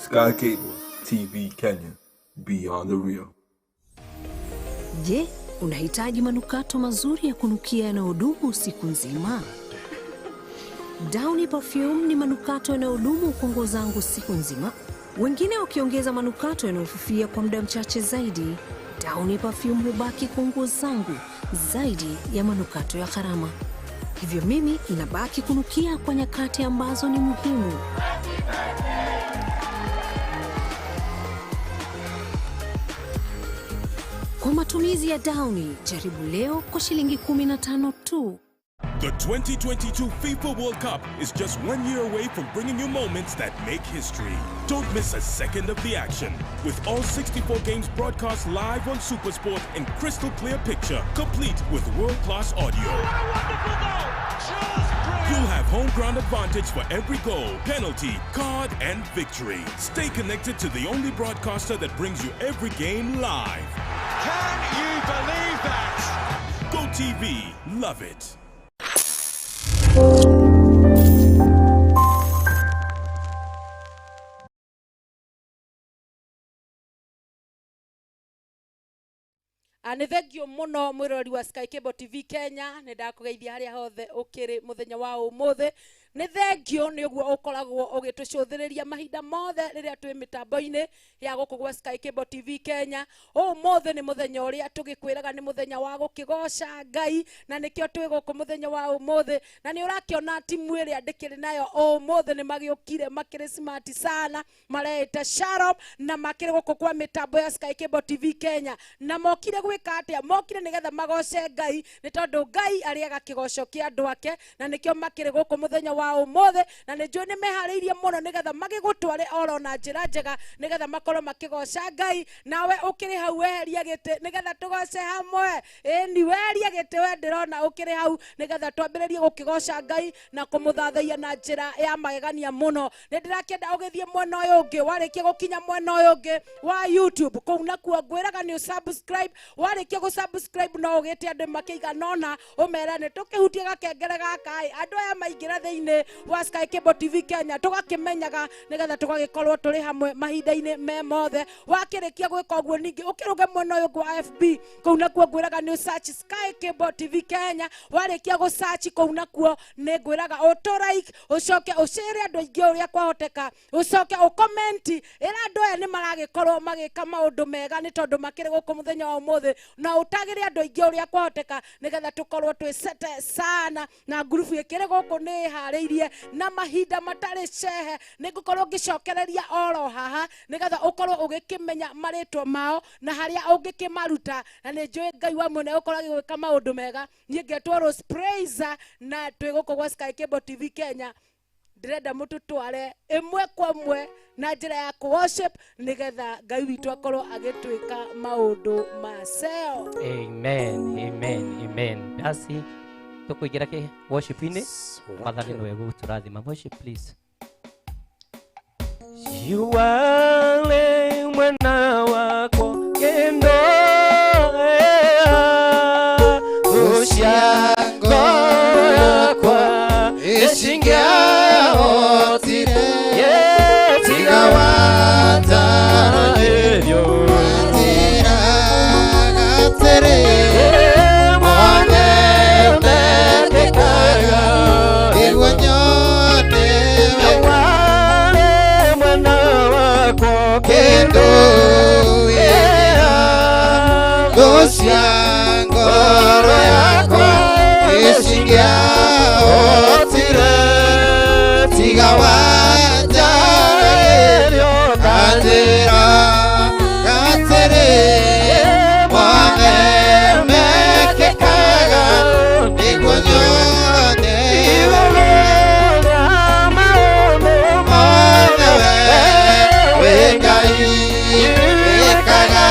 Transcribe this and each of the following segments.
Sky Cable TV Kenya, beyond the real. Je, unahitaji manukato mazuri ya kunukia yanayodumu usiku nzima? Downy Perfume ni manukato yanayodumu kwa nguo zangu siku nzima, wengine wakiongeza manukato yanayofifia kwa muda mchache zaidi. Downy Perfume hubaki kwa nguo zangu zaidi ya manukato ya gharama. Hivyo mimi inabaki kunukia kwa nyakati ambazo ni muhimu. Kwa matumizi ya Downy, jaribu leo kwa shilingi 15 tu. The 2022 FIFA World Cup is just 1 year away from bringing you moments that make history. Don't miss a second of the action. With all 64 games broadcast live on Supersport in crystal clear picture, complete with world-class audio. You'll have home ground advantage for every goal, penalty, card, and victory. Stay connected to the only broadcaster that brings you every game live. Can you believe that? Go TV, love it. Nĩ thengio mũno mwĩroreri wa Sky Cable TV Kenya, nĩ ndakũgeithia harĩa hothe ũkĩrĩ mũthenya wa ũmũthĩ. Nĩ thengio nĩ ũguo ũkoragwo ũgĩtũcũthĩrĩria mahinda mothe rĩrĩa twĩ mĩtambo-inĩ ya gũkũ gwa Sky Cable TV Kenya. Ũmũthĩ nĩ mũthenya ũrĩa tũgĩkwĩraga nĩ mũthenya wa gũkĩgoca Ngai, na nĩkĩo twĩ gũkũ mũthenya wa ũmũthĩ. Na nĩ ũrakĩona timu ĩrĩa ndĩkĩrĩ nayo ũmũthĩ nĩ magĩũkire makĩrĩ smart sana, mareĩta Shalom, na makĩrĩ gũkũ kwa mĩtambo ya Sky Cable TV Kenya. Na mokire gwĩka atĩa? Mokire nĩgetha magoce Ngai, nĩ tondũ Ngai arĩaga kĩgoco kĩa andũ ake, na nĩkĩo makĩrĩ gũkũ mũthenya wa ũmũthĩ. Na nĩ njũĩ nĩ meharĩirie mũno nĩgetha magĩgũtware oro na njĩra njega, nĩgetha makorwo makĩgoca Ngai. Nawe ũkĩrĩ hau, weheria gĩtĩ nĩgetha tũgoce hamwe. Ĩni, weheria gĩtĩ, we ndĩrona ũkĩrĩ hau, nĩgetha twambĩrĩrie gũkĩgoca Ngai na kũmũthathaia na njĩra ya magegania mũno. Nĩ ndĩrakĩenda ũgĩthiĩ mwena ũyũ ũngĩ. Warĩkia gũkinya mwena ũyũ ũngĩ wa YouTube, kũu nakuo ngwĩraga nĩ subscribe. Warĩkia gũ-subscribe, no ũgĩte andũ makĩigana ũna, ũmere nĩ tũkĩhutie gakengere gaka ĩ, andũ aya maingĩra thĩinĩ wa Sky Cable TV Kenya tũgakĩmenyaga, nĩgetha tũgagĩkorwo tũrĩ hamwe mahinda-inĩ me mothe. Wakĩrĩkia gwĩka ũguo, ningĩ ũkĩrũge mwena ũyũ ũngĩ wa FB. Kũu nakuo ngwĩraga nĩ search Sky Cable TV Kenya. Warĩkia gũ search kũu nakuo, nĩ ngwĩraga ũtũ like, ũcoke ũcĩre andũ aingĩ ũrĩa kwahoteka, ũcoke ũcomment, ĩra andũ aya nĩ maragĩkorwo magĩka maũndũ mega, nĩ tondũ makĩrĩ gũkũ mũthenya wa ũmũthĩ. Na ũtagĩre andũ aingĩ ũrĩa kwahoteka, nĩgetha tũkorwo twĩcete sana. Na ngurubu ĩkĩrĩ gũkũ nĩ ĩharĩirie, na mahinda matarĩ cehe nĩ ngũkorwo ngĩcokereria oro haha, nĩgetha ũkorwo ũgĩkĩmenya marĩtwa mao na harĩa ũngĩkĩmaruta. Na nĩ njũĩ Ngai wa mwene ũkorwo agĩgwĩka maũndũ mega. Niĩ ngetwo Rose Praiser, na twĩ gũkũ gwa Sky Cable TV Kenya. Ndĩrenda mũtũtware ĩmwe kwa ĩmwe na njĩra ya kũ-worship, nĩgetha Ngai witũ akorwo agĩtwĩka maũndũ maceo. Amen, amen, amen. Basi tukuingira ki worship-inĩ. Mwathani nĩwe gũtũrathima. Worship, please. Shiwale mwena wako kendo Gũcia ngoro yakwa ĩcingĩahotire tiga watarĩrio njĩraga atĩrĩ mone mendekaga nĩguo nyone Wale mwena wako kĩndũ wĩra gũcia ngoro yakwa ĩcingĩahotire tiga wanjarĩrio kanjĩra atĩrĩ mone mekĩkaga nĩguo nyone mone we wĩ Ngai wĩkaga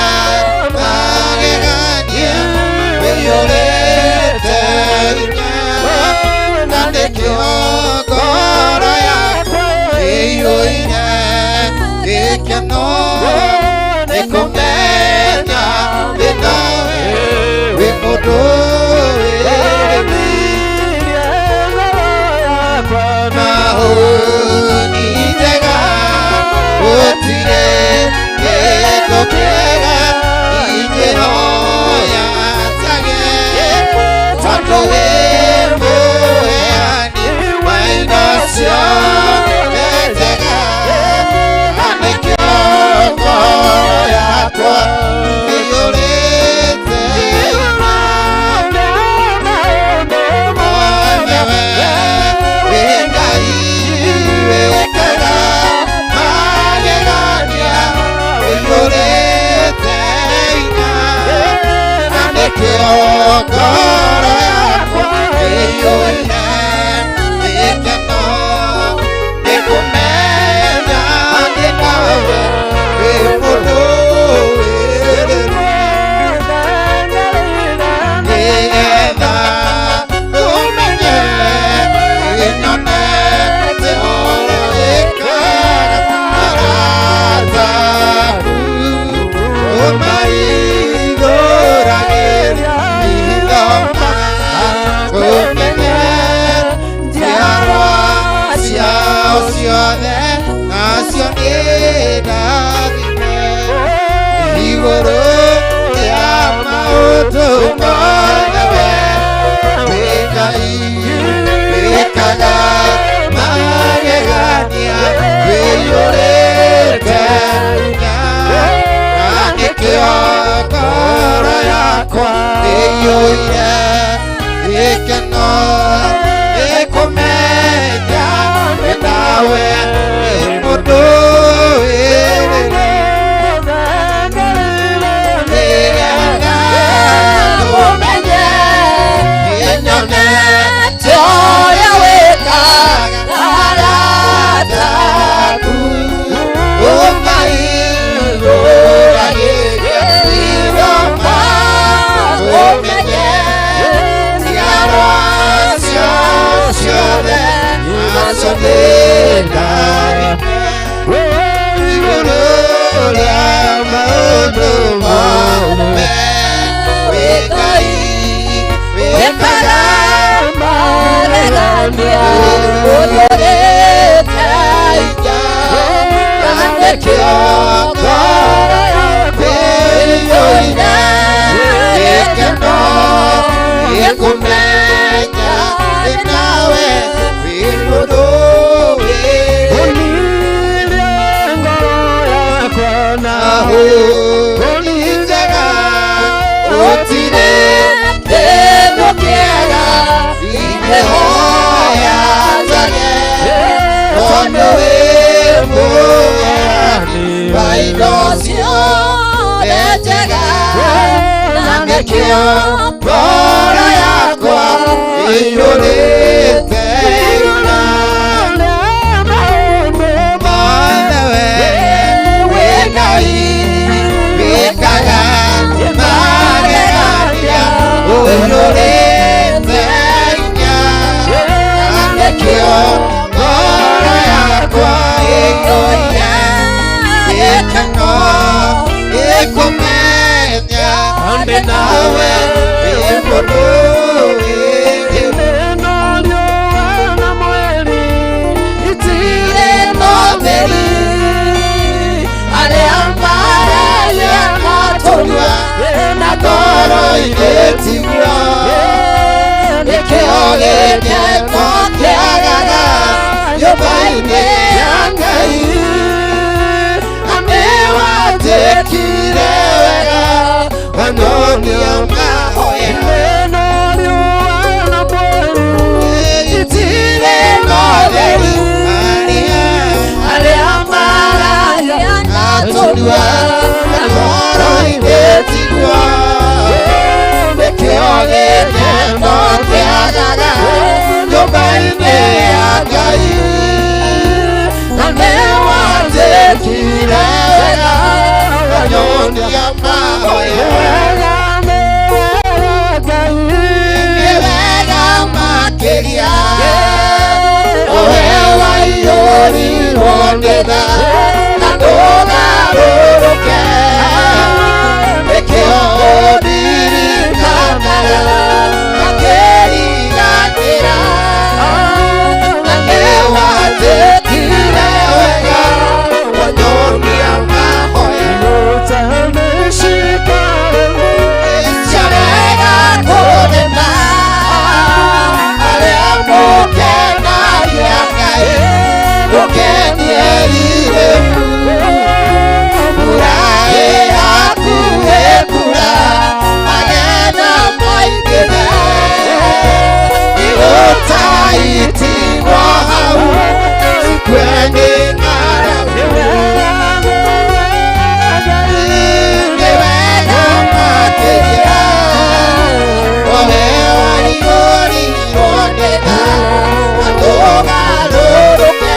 magegania wĩiyũrĩte hinya na nĩkĩo ngoro yakwa ĩiyũire gĩkeno nĩ kũmenya ndĩ nawe wĩ mũndũ wĩrĩ na hũni njega gũtirĩ. Igũrũ rĩa maũndũ mothe we wĩ Ngai wĩkaga magegania wĩiyũrĩte hinya na nĩkĩo ngoro yakwa ĩiyũire gĩkeno nĩkũmenya nĩ nawe wĩ mũndũ wĩrĩire nĩgetha ũmenye nĩnyonete ũrĩa wĩkaga arata aku ũmaihũragĩria iroma ũmenye njiarwa ciao ciothe nacio nĩ ndathime igũrũ rĩa maũndũ mothe wĩ Ngai wĩkaga magegania ũiyũrĩte hinya na nĩkĩo ngoro yakwa ĩiyũire gĩkeno gĩkũmenya nĩ nawe wĩ mũndũ wĩ njega gũtirĩ kĩndũ kĩega ingĩhoya njage tondũ wĩ mũheani wa indo ciothe njega na nĩkĩo ngoro yakwa ĩiyũrĩte hinya mothe we wĩ Ngai wĩkaga magegania ũiyũrĩte hinya na nĩkĩo ngoro yakwa ĩiyũire gĩkeno gĩkũmenya ndĩ nawe wĩ mũndũ wĩ itirĩ na ũtheri arĩa maragia na tũnua na ngoro igĩtigwo nĩkĩo gĩkeno kĩagaga nyũmba-inĩ ya Ngai na nĩwanjĩkire wega wanyonia mahoya itirĩ na ũtheri arĩa maragia na tũnua na ngoro igĩtigwo nĩkĩo gĩkeno kĩagaga nyũmba-inĩ ya Ngai na nĩwanjĩkire wega wanyonia mahoya nĩ wega makĩria ũwe waiyũrirwo nĩ tha na ndũgarũrũke nĩkĩo ũndirikanaga na ngĩriganĩra na nĩwanjĩkire wega wanyonia mahoya Ciarega kũrĩma arĩa mũkenagia Ngai mũkenierire mbura ĩhakuhĩ kura magetha maingĩhe igũtaitigwo hau ikue nĩ ng'aragu nĩ wega makĩria ũwe waiyũrirwo nĩ tha na ndũgarũrũke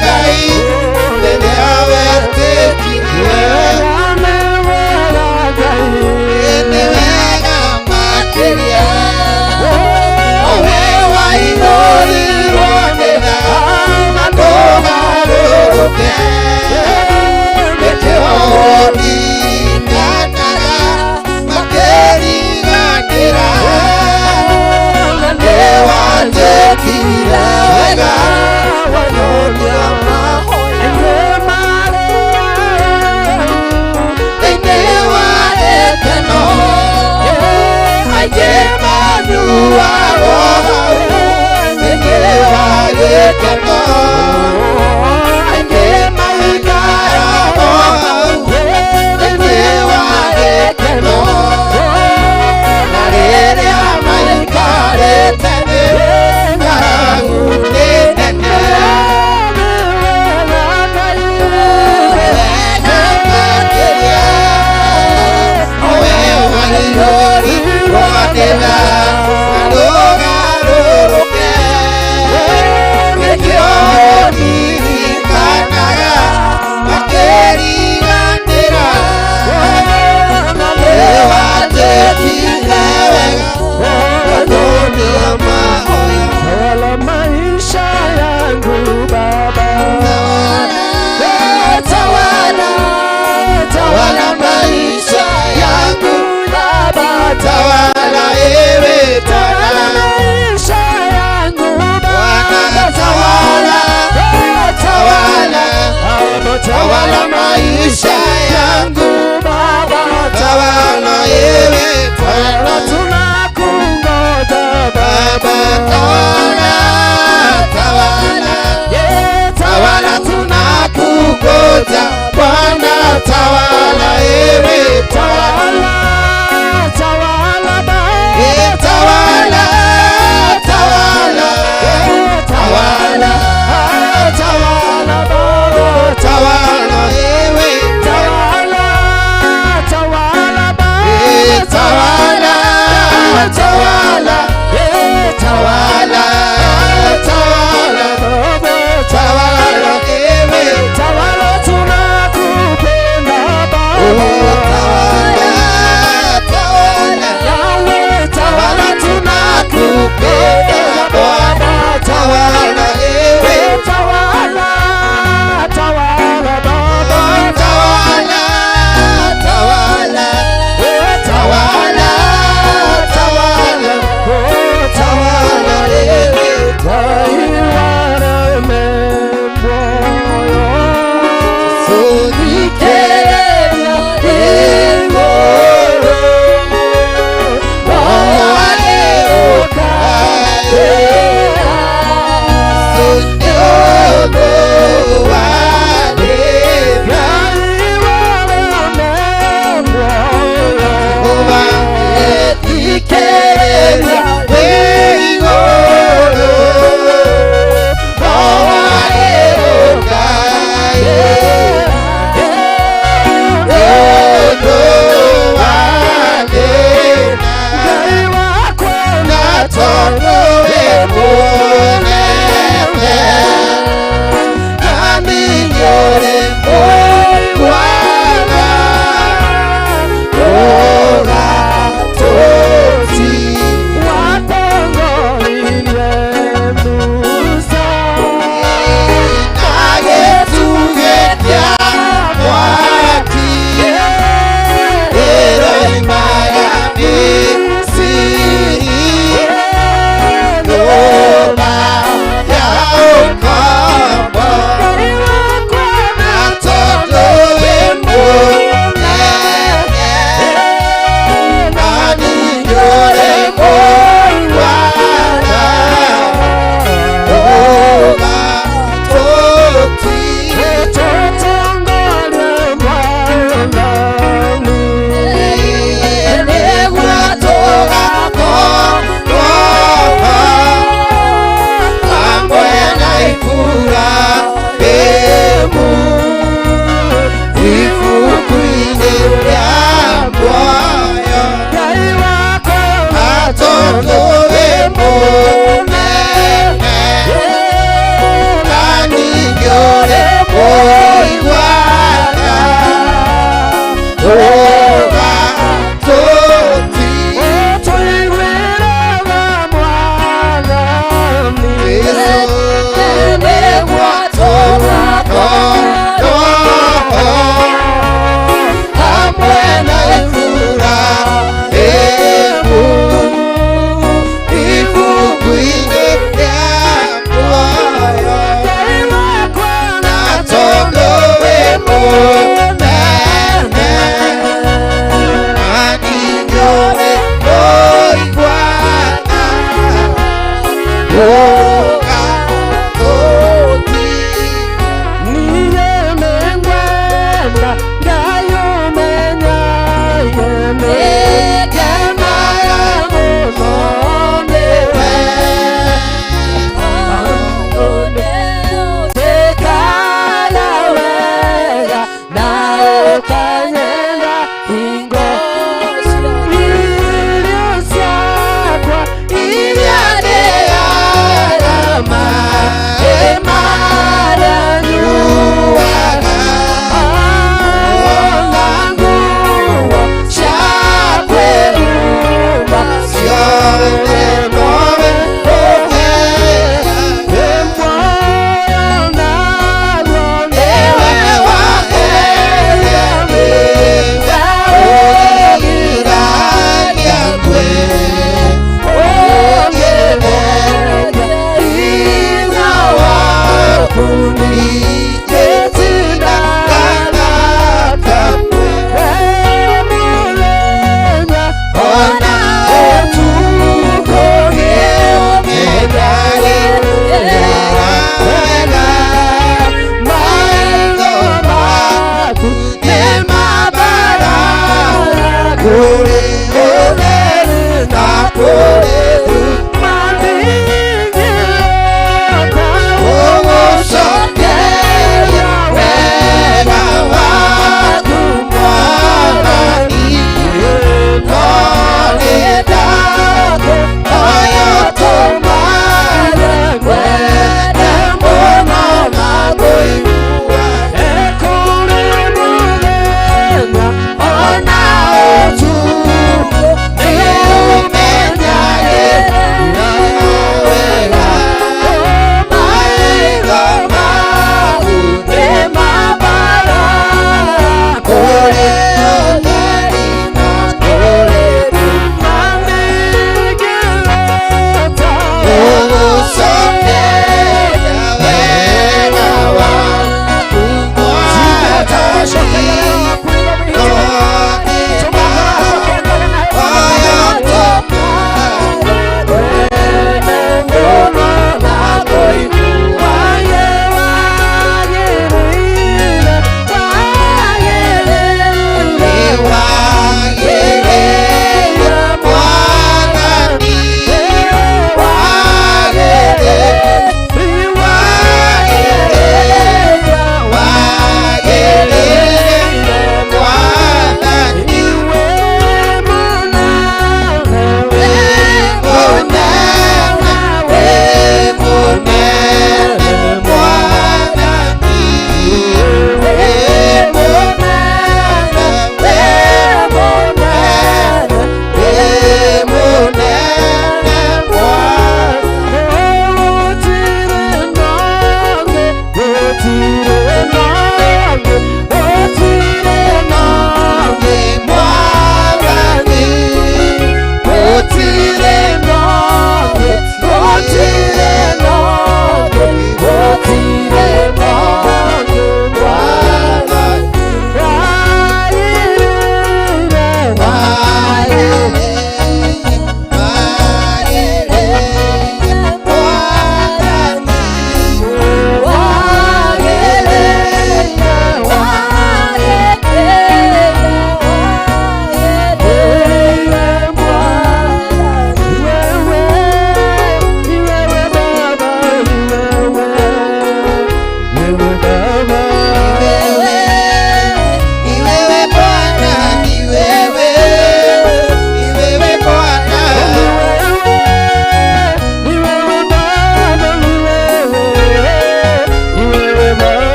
Ngai rĩrĩa wetĩkirie. Nĩ wega makĩria owe waihũrirwo nĩ tha na ndũgarũrũke. Nĩkĩo ũndirikanaga makĩriganĩra nĩ wanjĩkire wega wanyonia mahoya thĩinĩ wa gĩkeno aingĩ manuagwo hau thĩinĩ wa gĩkeno aingĩ maikaragwo hau thĩinĩ wa gĩkeno na rĩrĩa maikarĩte thĩ ng'aragu nĩ nene. Wega makĩria owe waihũrirwo nĩ tha na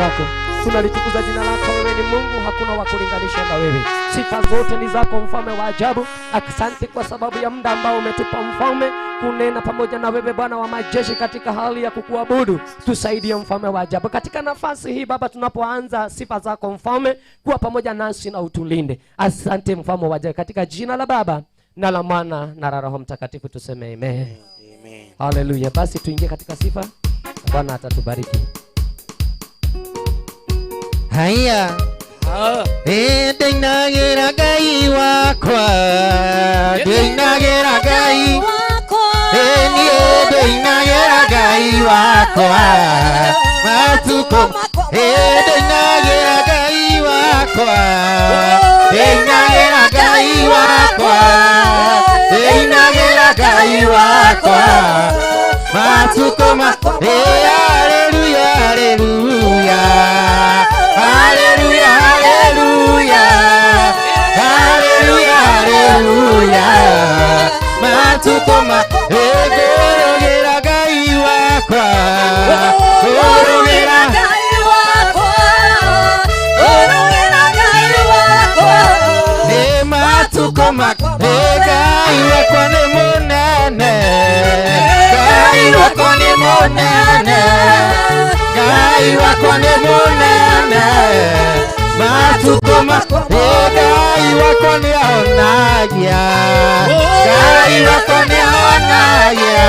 zako. Tunalitukuza jina lako, wewe ni Mungu, hakuna wa kulinganisha na wewe. Sifa zote ni zako, mfalme wa ajabu. Asante kwa sababu ya muda ambao umetupa mfalme kunena pamoja na wewe Bwana wa majeshi katika hali ya kukuabudu. Tusaidie mfalme wa ajabu katika nafasi hii Baba, tunapoanza sifa zako mfalme, kuwa pamoja nasi na utulinde. Asante mfalme wa ajabu, katika jina la Baba na la Mwana na la Roho Mtakatifu tuseme amen. Amen. Haleluya. Basi tuingie katika sifa, Bwana atatubariki. Haya. Ndinagĩra Ngai wakwa, ndinagĩra Ngai wakwa, niĩ ndinagĩra Ngai wakwa matukũ, ndinagĩra Ngai wakwa, ndinagĩra Ngai wakwa, ndinagĩra Ngai wakwa matukũ makwa. Haleluya, haleluya, haleluya, haleluya, haleluya, haleluya matukũ makwa. Ngũrũgĩra Ngai wakwa, ngũrũgĩra Ngai wakwa, ngũrũgĩra Ngai wakwa nĩ matukũ makwa. Ngai wakwa nĩ mũnene, Ngai wakwa nĩ mũnene, Ngai wakwa nĩ mũnene matukũ makwa. Ngai wakwa nĩ ahonagia, Ngai wakwa nĩ ahonagia,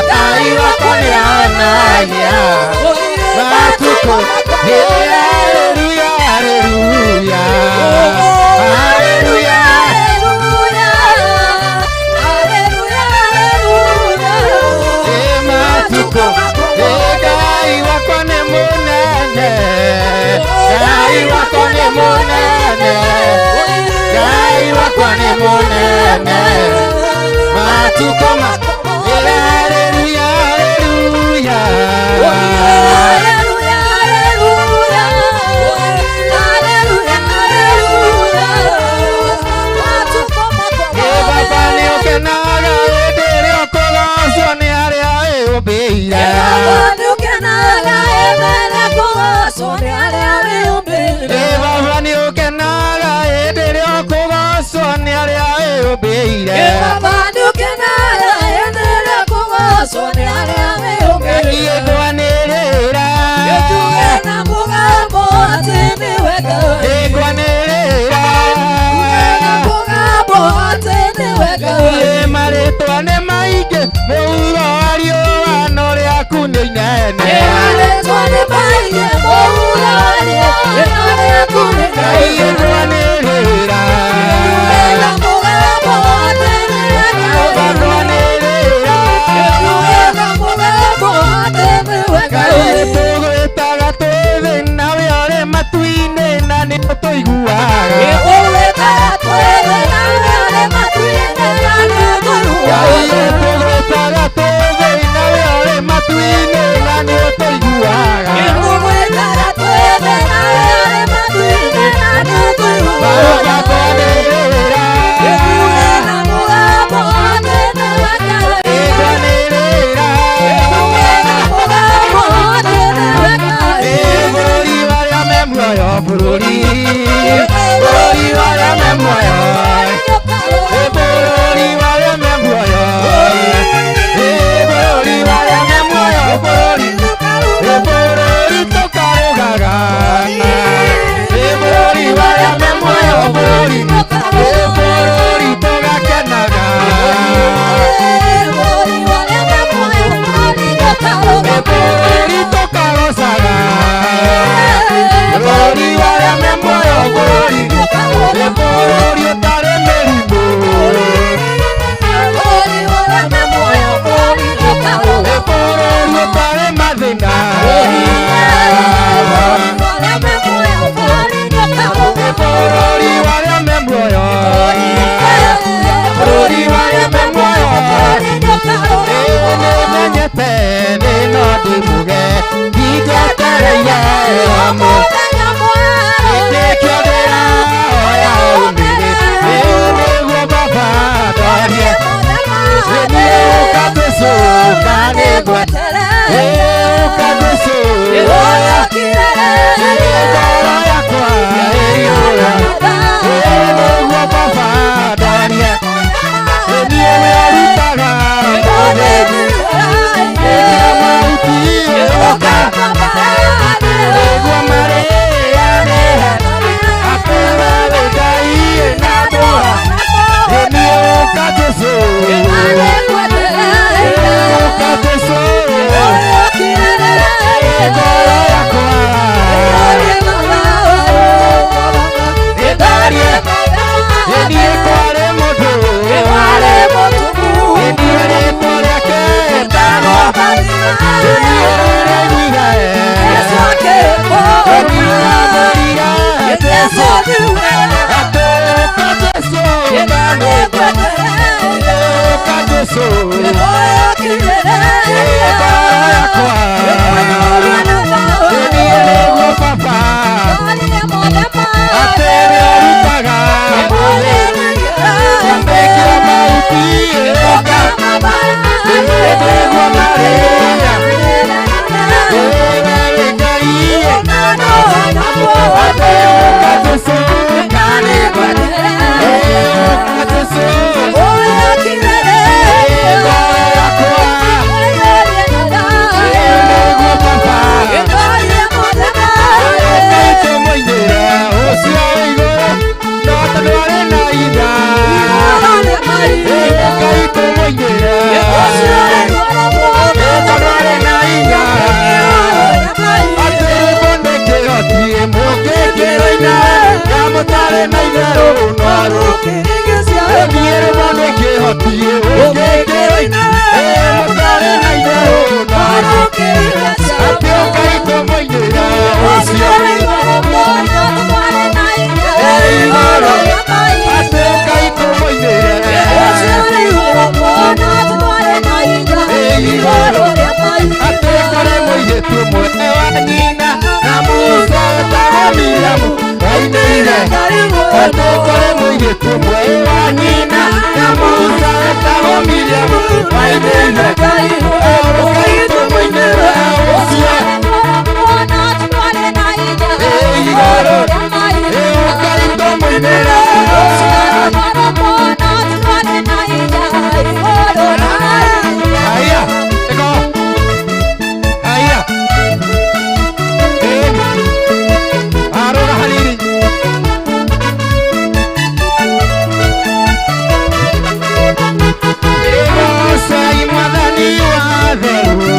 Ngai wakwa nĩ ahonagia matukũ. Haleluya, haleluya, haleluya, matukũ. Ngai wakwa nĩ mũnene, Ngai wakwa nĩ mũnene, Ngai wakwa nĩ mũnene matukũ makwa. Haleluya, haleluya, haleluya, haleluya, haleluya matukũ makwa. Baba nĩ ũkenaga hĩndĩ ĩrĩa ũkũgocwo nĩ arĩa wĩyũmbĩire. Baba nĩ ũkenaga hĩndĩ ĩrĩa ũkũgocwo nĩ arĩa wĩyũmbĩire. Baba nĩ ũkenaga hĩndĩ ĩrĩa ũkũgocwo nĩ arĩa wĩyũmbĩire. Baba nĩ ũkenaga hĩndĩ ĩrĩa ũkũgocwo nĩ arĩa wĩyũmbĩire. Ngwanĩrĩra, njuge na mũgambo atĩ nĩwe Ngai. Ngwanĩrĩra, njuge na mũgambo atĩ nĩwe Ngai. Marĩtwa nĩ maingĩ mũhuro wa riũa no rĩaku nĩ inene. Marĩtwa nĩ maingĩ mũhuro wa riũa no rĩaku nĩ inene. Ngwanĩrĩra, njuge na mũgambo atĩ nĩwe Ngai. Ngwanĩrĩra, njuge na mũgambo atĩ nĩwe Ngai. Tũgwĩtaga twĩ thĩ nawe ũrĩ matu-inĩ na nĩ ũtũiguaga. Tũgwĩtaga twĩ thĩ nawe ũrĩ matu-inĩ na nĩ ũtũiguaga. Tũgwĩtaga twĩ thĩ nawe ũrĩ matu-inĩ na nĩ ũtũiguaga. Tũgwĩtaga twĩ thĩ nawe ũrĩ matu-inĩ na nĩ ũtũiguaga. Baba ngwanĩrĩra, njuge na mũgambo atĩ nĩwe Ngai. Ngwanĩrĩra, njuge na mũgambo atĩ nĩwe Ngai. Bũrũri wa arĩa me muoyo, bũrũri, bũrũri wa arĩa me muoyo, bũrũri wa arĩa me muoyo, bũrũri wa arĩa me muoyo, bũrũri, bũrũri tũkarũgaga, bũrũri wa arĩa me muoyo, bũrũri, bũrũri tũgakenaga, bũrũri tũkagocaga, bũrũri wa arĩa me muoyo, bũrũri, bũrũri ũtarĩ Ũngĩkĩrwo ya mũtarĩ na itherũ no rũkĩrĩria rũmbo nĩkĩhotie ũngĩkĩrwo mũtarĩ na itherũ no rũkĩrĩria atĩ ũkaitũ mũinĩra ũcio igũrũ atĩ ũkaitũ mũinĩra igũrũ atĩ kũrĩ mũirĩtu ũmwe wa nyina na Musa wetagwo Miriamu wainĩire atĩ kũrĩ mũirĩtu ũmwe wa nyina na Musa wetagwo Miriamu wainĩire ũkaitũ mũinĩra ũcio igũrũ ũkaitũ mũinĩra. Haya, eko. Haya. Arora hanini. Ego mwathani wa theru.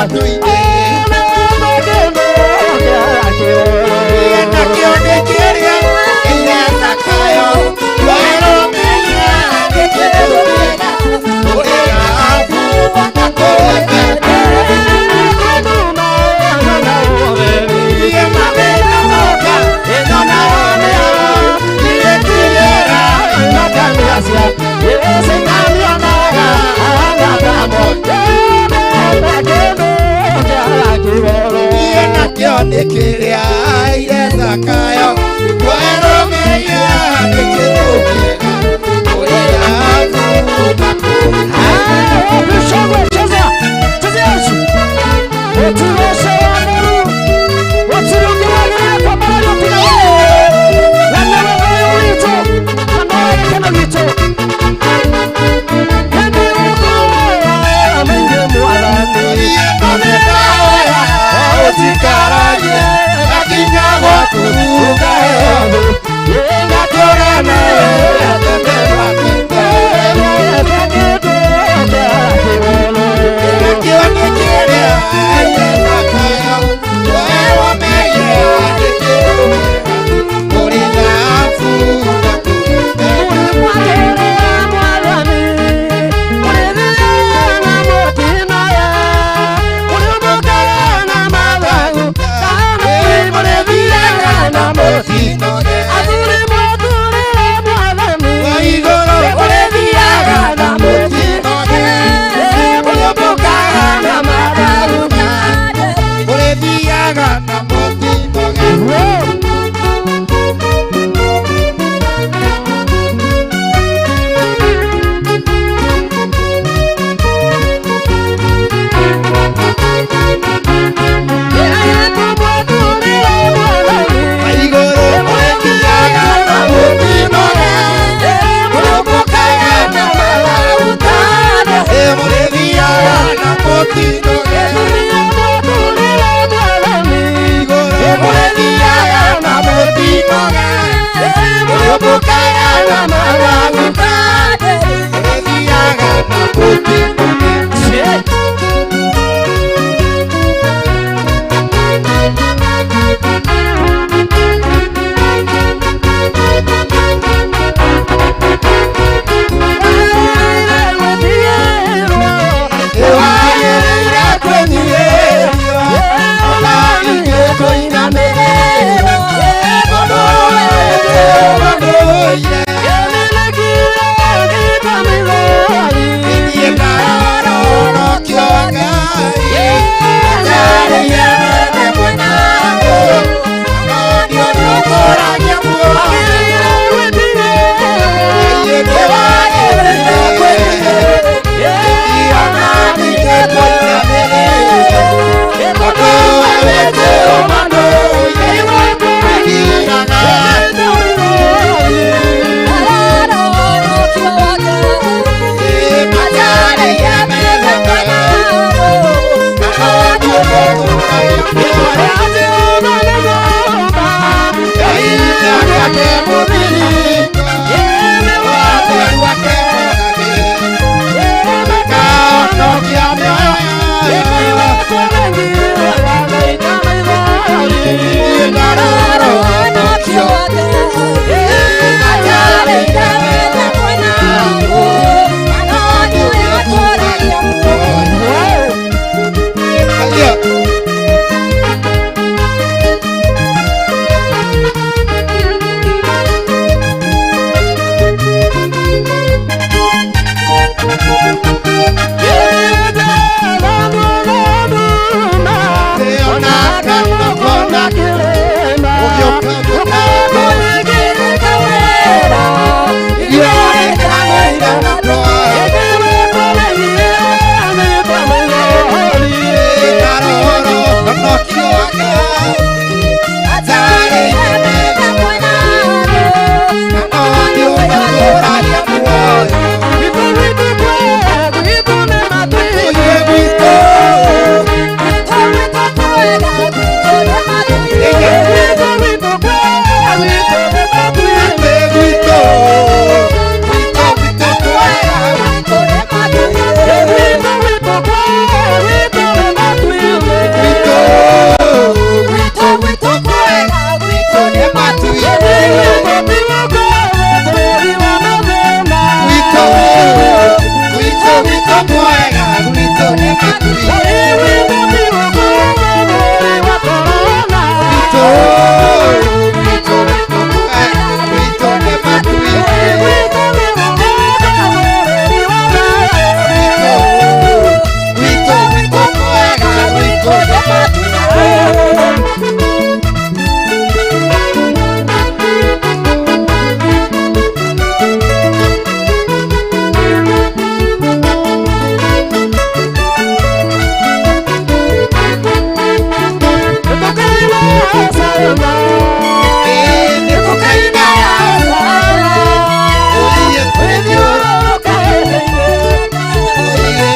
Claro.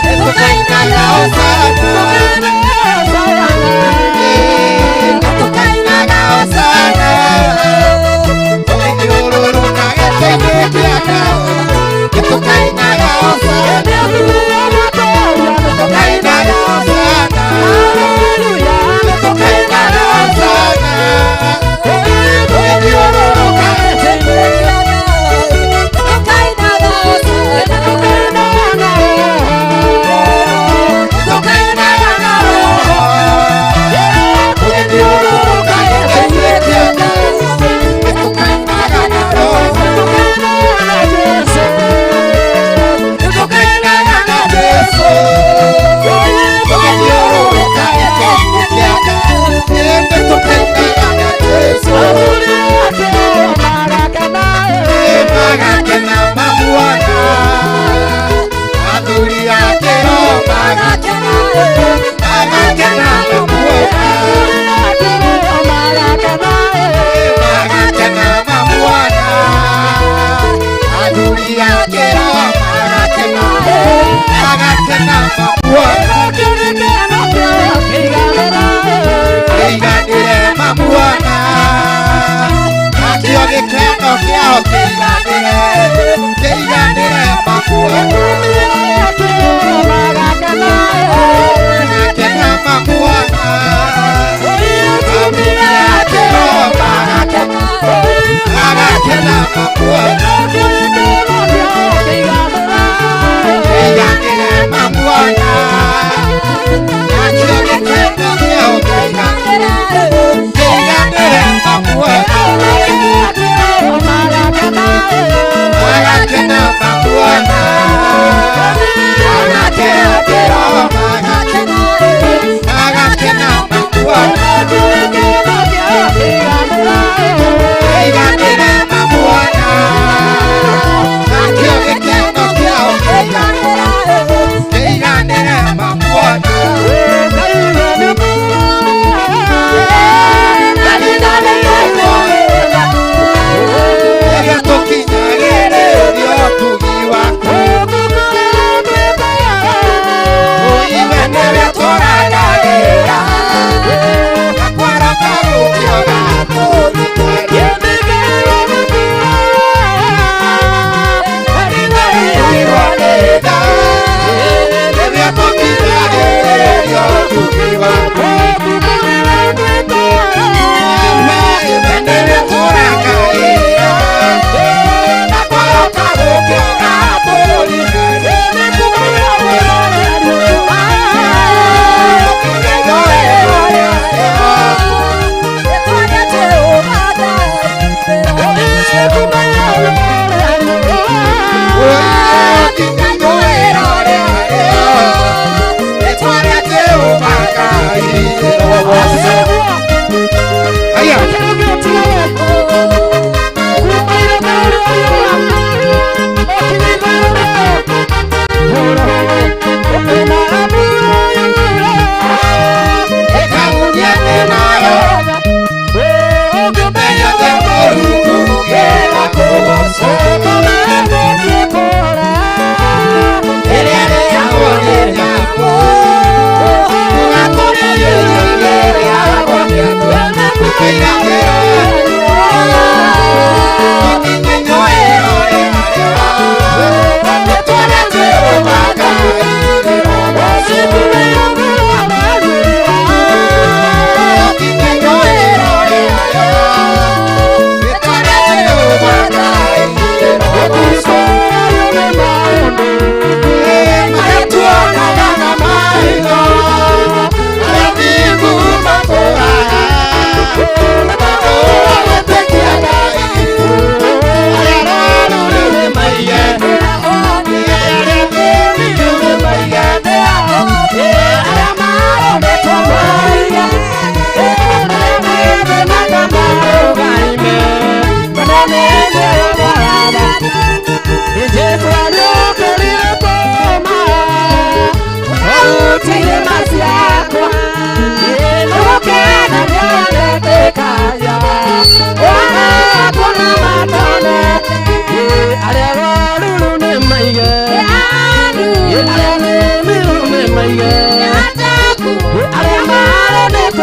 Nĩtũkaina Hosana.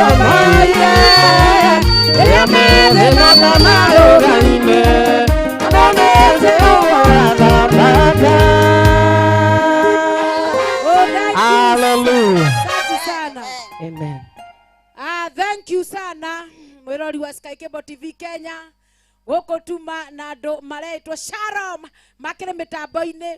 matũmaire rĩrĩa methĩna na marũgaime ona nĩnjũĩ ũrathamaka. Oh, thank you. Hallelujah. Asante sana. Amen. Ah, thank you sana mwirori wa Sky Cable TV Kenya gũkũ tuma na andũ maretwo Shalom makĩrĩ mĩtambo-inĩ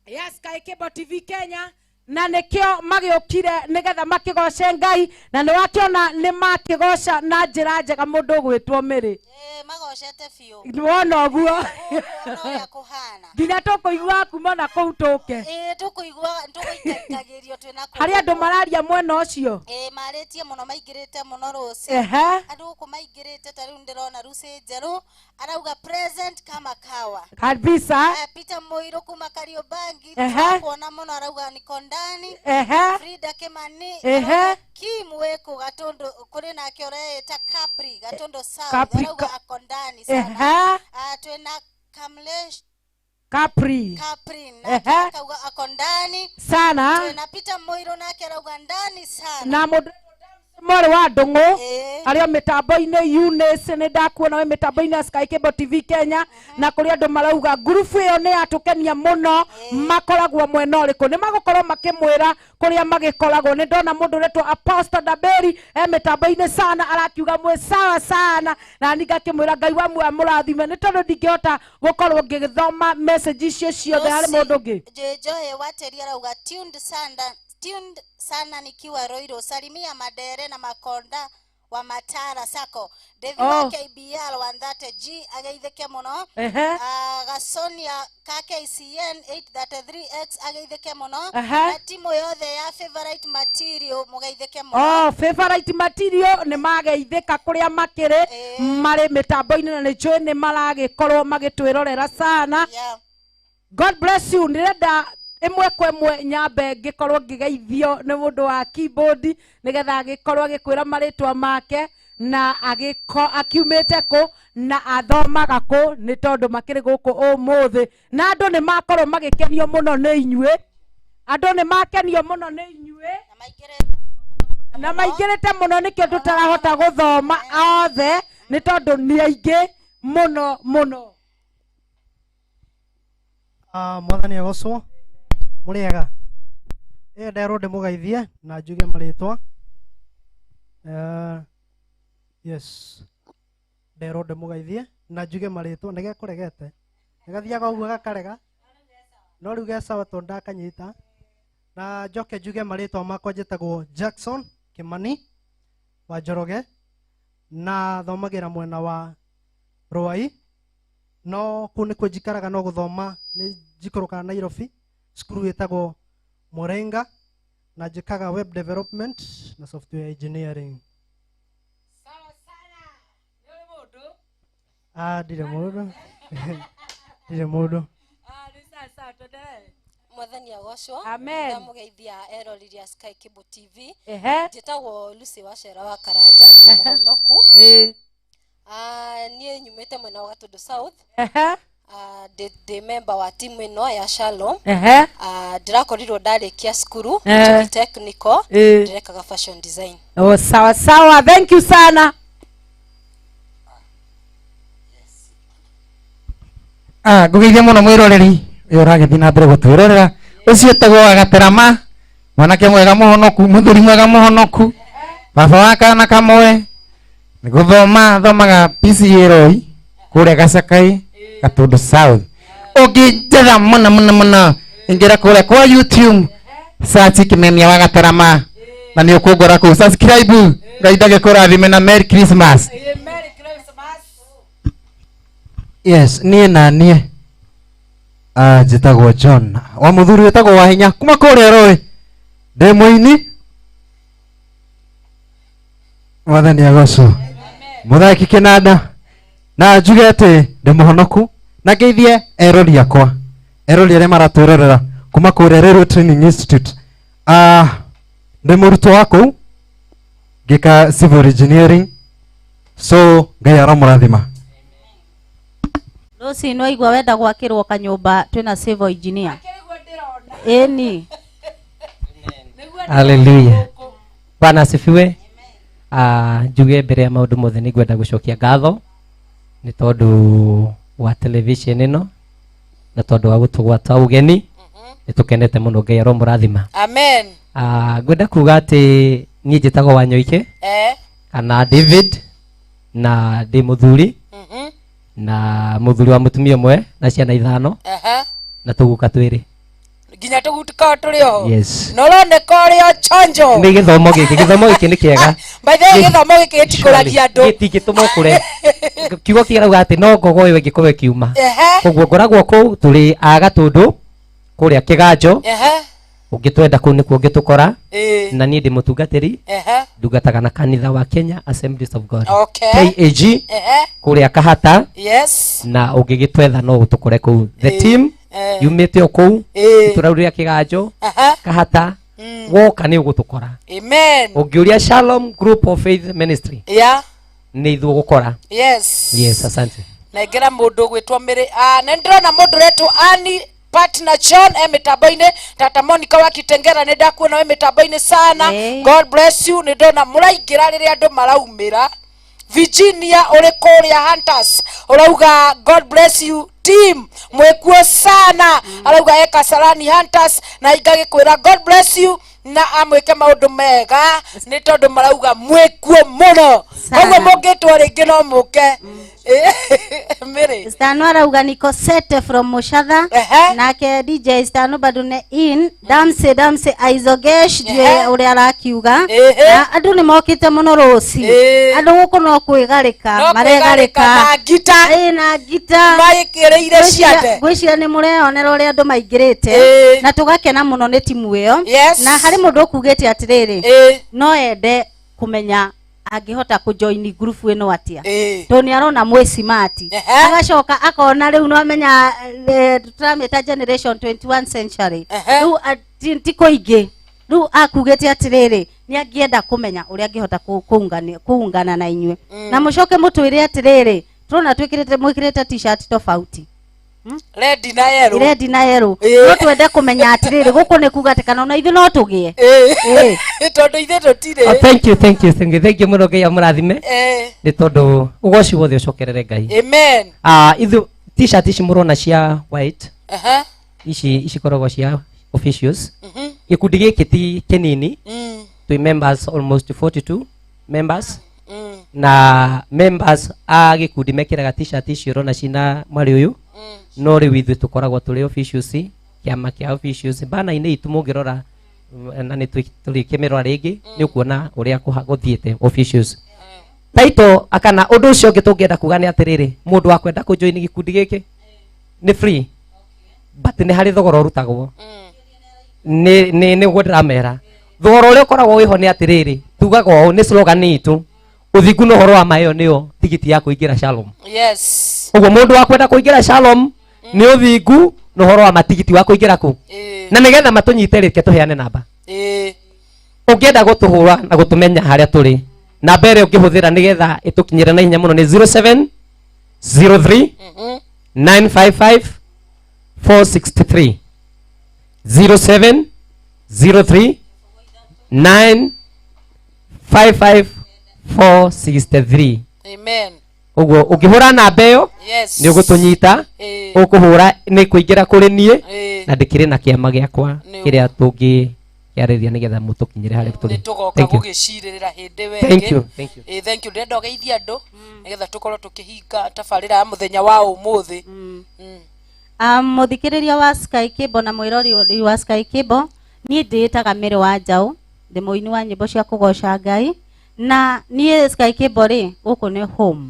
ya Sky Cable TV Kenya na nĩkĩo magĩũkire nĩgetha makĩgoce Ngai na nĩwakĩona nĩ makĩgoca na njĩra njega mũndũ ũgwĩtwo Mĩrĩ. Magocete biũ. Nĩwona ũguo Ũguo ũrĩa kũhana. Nginya tũkũigua kuma na kũu tũke. Ĩĩ tũkũigua tũgũikaikagĩrio twĩna kũu. Harĩ andũ mararia mwena ũcio. Ĩĩ marĩtie mũno maingĩrĩte mũno rũci. Ehe. Andũ gũkũ maingĩrĩte ta rĩu ndĩrona Lucy Njerũ arauga present kama kawa. Kabisa. Peter Mũirũ kuma Kariobangi Ehe. kuona mũno arauga niko ndani. Ehe. Frida Kimani Ehe. arauga Kim wĩkũ Gatũndũ kũrĩ nake ũreĩta Capri Gatũndũ South Capri arauga ako ndani sana. Ehe. Twĩna Kamlesh Capri. Capri nake Ehe. akauga ako ndani Sana. Twĩna Peter Mũirũ nake arauga ndani sana. Na mũndũ mwarĩ wa ndũng'ũ arĩ o mĩtambo-inĩ Eunice nĩ ndakuona wĩ mĩtambo-inĩ ya Sky Cable TV Kenya na kũrĩ andũ marauga ngurubu ĩyo nĩ yatũkenia mũno makoragwo mwena ũrĩkũ nĩ magũkorwo makĩmwĩra kũrĩa magĩkoragwo nĩ ndona mũndũ ũretwo Apostle Daberi e mĩtambo-inĩ sana arakiuga mwĩ sawa sana na niĩ ngakĩmwĩra Ngai wa muoyo amũrathime nĩ tondũ ndingĩhota gũkorwo ngĩgĩthoma message icio ciothe harĩ mũndũ ũngĩ. Joe Wateri arauga tuned sana, tuned sana nikiwa Roiro. Salimia Madere na Makonda wa Matara Sako. David Oh. wa KBL 130G ageithĩke mũno. Ehe. Gasonia ka KCN 833X ageithĩke mũno. Ehe. Na timu yothe ya favorite material mũgeithĩke mũno. Oh, favorite material nĩ mageithĩka kũrĩa makĩrĩ marĩ mĩtambo-inĩ na nĩ njũĩ nĩ maragĩkorwo magĩtwĩrorera sana. God bless you. Ndĩrenda ĩmwe kwa ĩmwe nyambe ngĩkorwo ngĩgeithio nĩ mũndũ wa keyboard nĩgetha agĩkorwo agĩkwĩra marĩtwa make na agĩko akiumĩte kũ na athomaga kũ nĩ tondũ makĩrĩ gũkũ ũmũthĩ na andũ nĩ makorwo magĩkenio mũno nĩ inyuĩ andũ nĩ makenio mũno nĩ inyuĩ na maingĩrĩte mũno nĩkĩo tũtarahota gũthoma othe nĩ tondũ nĩ aingĩ mũno mũno. Mwathani agocwo mũrĩega ĩ nderwo ndĩmũgeithie na njuge marĩtwa. Yes nderwo ndĩmũgeithie na njuge marĩtwa nĩgekũregete nĩgathiaga ũguo gakarega no rĩu ge sawa tondũ ndakanyita na njoke njuge marĩtwa makwa njĩtagwo Jackson Kimani wa Njoroge na thomagĩra mwena wa Ruai no kũu nĩkuo njikaraga no gũthoma nĩ njikũrũkaga Nairobi cukuru ĩtagwo Morenga na njĩkaga web development na software engineering. Ndirĩ mũndũ ndirĩ mũndũ. Mwathani agocwo. Amen. Ndamũgeithia eroreri a Sky Cable TV. Ehe. Njĩtagwo Lucy Wacera wa Karanja ndĩ mũhonoku. Niĩ nyumĩte mwena wa Gatũndũ South. Ehe. Ndĩ member wa timu ĩno ya Shalom. Ehe. Ndĩrakorirwo ndarĩkia cukuru Ehe. Technical ndĩrekaga fashion design. Oh, sawa sawa, thank you sana. Ngũgeithia mũno mwĩroreri ũyũ ũragĩthiĩ na mbere gũtwĩrorera ũcio etagwo Agaterama mwanake mwega mũhonoku mũthuri mwega mũhonoku baba wa kana kamwe nĩ gũthoma thomaga PCA Roi kũrĩa Gacakai Gatũndũ South ũngĩnjetha mũno mũno mũno ingĩra kũrĩa kwa YouTube search Kimemia wa Gaterama na nĩ ũkũngora kũu subscribe Ngai ndagĩkũrathime na Merry Christmas. Yes, niĩ na niĩ njĩtagwo John wa mũthuri wĩtagwo Wahinya kuma kũrĩa Rũĩ ndĩ mũini mwathani agocwo mũthaki kĩnanda na njuge atĩ ndĩ mũhonoku na ngeithie erori akwa erori arĩa maratwĩrorera kuma kũrĩa Railway Training Institute. Ndĩ mũrutwo wa kũu ngĩka civil engineering so Ngai aromũrathima. Lucy no igua wenda gwakirwo kanyumba twina civil engineer. Ĩni. Haleluya. Bwana asifiwe. Njuge mbere ya maũndũ mothe nĩ ngwenda gũcokia ngatho nĩ tondũ wa television ĩno na tondũ wa gũtũgwata ũgeni. Nĩ tũkenete mũno, Ngai aromũrathima. Amen. Ngwenda kuga atĩ niĩ njĩtagwo Wanyoike kana David, na ndĩ mũthuri na mũthuri wa mũtumia ũmwe na ciana 5 na tũguka twĩrĩ. Nginya tũgutuka tũrĩ oho. Yes. Na ũroneka ũrĩ o chonjo. Nĩ gĩthomo gĩkĩ, gĩthomo gĩkĩ nĩ kĩega. By the way, gĩthomo gĩkĩ gĩtikũragia andũ. Gĩtingĩtũma ũkũre. Kiugo kĩrauga atĩ no ngogo ĩyo ĩngĩkorwo ĩkiuma. Koguo ngoragwo kũu, tũrĩ a Gatũndũ kũrĩa Kĩganjo. Ũngĩtwenda kũu nĩkuo ũngĩtũkora. Na niĩ ndĩ mũtungatĩri, ndungataga na kanitha wa Kenya Assemblies of God, KAG, kũrĩa Kahata. Na ũngĩgĩtwetha no ũtũkore kũu. The team yumĩte o kũu itũra rĩu rĩa Kĩganjo, Kahata. Woka nĩ ũgũtũkora. Amen. Ũngĩũria Shalom Group of Faith Ministry, nĩ ithuĩ ũgũkora. Yes, asante. Nengera mũndũ ũgwĩtwo Mĩrĩ. Ah, nĩ ndĩrona mũndũ ũretwo Ani partner John e mĩtambo-inĩ. Tata Monica wa Kitengera, nĩ ndakuona wĩ mĩtambo-inĩ sana. God bless you. Nĩ ndona mũraingĩra rĩrĩa andũ maraumĩra. Virginia ũrĩ kũrĩa Hunters ũrauga God bless you team, mwĩkuo sana. Arauga e Kasarani Hunters, na ingagĩkwĩra God bless you na amwĩke maũndũ mega, nĩ tondũ marauga mwĩkuo mũno. Sana. Koguo mũngĩtwo rĩngĩ no mũke. Mĩrĩ. Stano arauga niko sete from Mushadha. Nake DJ Stano bado ne in damse damse aizogesh ndiwe uria arakiuga. Na andu ni mokite muno ruci, andu guku no kwigarika. No maregarika. kwĩgarĩka na ngita. Na ngita. Maĩkĩrĩire ciande. Ngwĩciria nĩ mũreyonera ũrĩa andũ maingĩrĩte na tũgakena mũno nĩ timu ĩyo. Na harĩ mũndũ ũkugĩte atĩrĩrĩ, no ende kũmenya angĩhota kũjoini ngurubu ĩno atĩa, tondũ nĩ arona mwĩ smart, agacoka akona rĩu no amenya tũramĩta generation 21 century rĩu ti kũingĩ. Rĩu akugĩte atĩrĩrĩ, nĩ angĩenda kũmenya ũrĩa angĩhota kũungana na inyuĩ. Na mũcoke mũtwĩre atĩrĩrĩ, tũrona twĩkĩrĩte mwĩkĩrĩte t-shirt tofauti. Red na yellow. Red na yellow. No twende kũmenya atĩrĩrĩ, gũkũ nĩ kuga atĩ kana ona ithuĩ no tũgĩe. Tondũ ithuĩ tũtirĩ. Oh, thank you, thank you, thank you, thank you mũno. Ngai amũrathime nĩ tondũ ũgoci wothe ũcokerere Ngai. Amen. Ithu t-shirt ici mũrona cia white, ici icikoragwo cia officials. Gĩkundi gĩkĩ ti kĩnini, twĩ members almost 42 members, na members a gĩkundi mekĩraga t-shirt ici ũrona cina mwarĩ ũyũ. No rĩu ithuĩ tũkoragwo tũrĩ officials, kĩama kĩa officials bana-inĩ itũ mũngĩrora, na nĩ tũrĩkĩmĩrora rĩngĩ, nĩ ũkuona ũrĩa gũthiĩte officials title. Akana ũndũ ũcio ũngĩ tũngĩenda kuga nĩ atĩrĩrĩ, mũndũ wa kwenda kũjoin gĩkundi gĩkĩ nĩ free, but nĩ harĩ thogora ũrutagwo. Nĩ nĩguo ndĩramera, thogora ũrĩa ũkoragwo wĩho nĩ atĩrĩrĩ, tugaga ũũ, nĩ slogan itũ, ũthingu na ũhoro wa ma, ĩyo nĩyo tigiti ya kũingĩra Shalom. Ũguo mũndũ wa kwenda kũingĩra Shalom nĩ ũthingu na ũhoro wa matigiti wa kũingĩra kũ, na nĩgetha matũnyite rĩke tũheane namba. Ũngĩenda gũtũhũra na gũtũmenya harĩa tũrĩ, namba ĩrĩa ũngĩhũthĩra nĩgetha ĩtũkinyĩre na ihenya mũno nĩ 0703 955 463, 0703 955 463. Amen. Ũguo ũngĩhũra namba ĩyo nĩ ũgũtũnyita. Ũkũhũra nĩ kũingĩra kũrĩ niĩ, na ndĩkĩrĩ na kĩama gĩakwa kĩrĩa tũngĩkĩarĩria nĩgetha mũtũkinyĩre harĩa tũrĩ. Nĩ tũgoka Thank you. gũgĩcirĩrĩra hĩndĩ ĩyo Thank ĩngĩ. you, thank you. Thank you. Ndĩrenda ũgeithie andũ nĩgetha tũkorwo tũkĩhinga tabarĩra ya mũthenya wa ũmũthĩ. Mũthikĩrĩria wa Sky Cable na mwĩrori wa Sky Cable, niĩ ndĩĩtaga Mary wa Njaũ, ndĩ mũini wa nyĩmbo cia kũgoca Ngai, na niĩ Sky Cable rĩ, gũkũ nĩ home.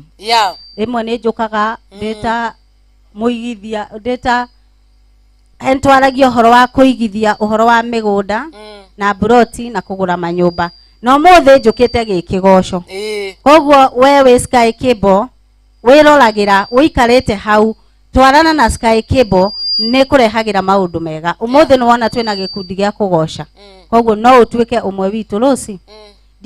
Rĩmwe nĩ njũkaga ndĩta mũigithia, ndĩta ntwaragia ũhoro wa kũigithia, ũhoro wa mĩgũnda na mburoti na kũgũra manyũmba, na ũmũthĩ njũkĩte gĩkĩgoco. Koguo we wĩ Sky Cable wĩroragĩra, ũikarĩte hau, twarana na Sky Cable, nĩ kũrehagĩra maũndũ mega. Ũmũthĩ nĩ wona twĩna gĩkundi gĩa kũgoca, koguo no ũtuĩke ũmwe witũ rũci.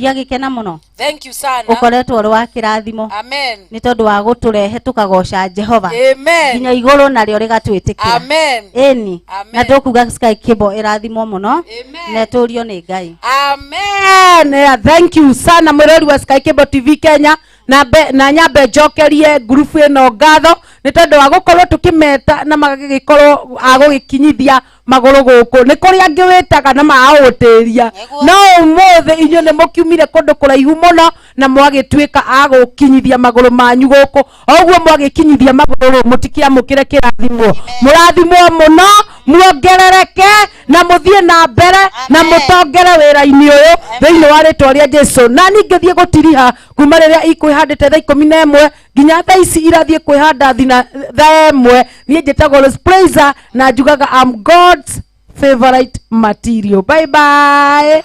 Ndiagĩkena mũno. Thank you sana. Ũkoretwo ũrĩ wa kĩrathimo. Amen. Nĩ tondũ wa gũtũrehe tũkagoca Jehova. Amen. Nginya igũrũ narĩo rĩgatwĩtĩkĩra. Amen. Ĩni. Amen. Na tũkuga Sky Cable ĩrathimwo mũno. Amen. Na ĩtũrio nĩ Ngai. Amen. Yeah, thank you sana mwĩrori wa Sky Cable TV Kenya na mbe, na nyambe njokerie ngurubu ĩno ngatho nĩ tondũ wa gũkorwo tũkĩmeta na magagĩkorwo a gũgĩkinyithia magũrũ gũkũ. Nĩ kũrĩ angĩ wĩtaga na magaũtĩria, no ũmũthĩ inyuĩ nĩ mũkiumire kũndũ kũraihu mũno na mwagĩtuĩka a gũkinyithia magũrũ manyu gũkũ. O ũguo mwagĩkinyithia magũrũ rĩ, mũtikĩamũkĩre kĩrathimwo, mũrathimwo mũno, muongerereke na mũthiĩ na mbere na mũtongere wĩra-inĩ ũyũ thĩinĩ wa rĩtwa rĩa Jesu. Na niĩ ngĩthiĩ gũtiriha kuma rĩrĩa ikwĩhandĩte thaa 11 nginya thaa ici irathiĩ kwĩhanda thina thaa 1. Niĩ njĩtagwo Rose Praiser na njugaga I'm God's favorite material. Bye bye.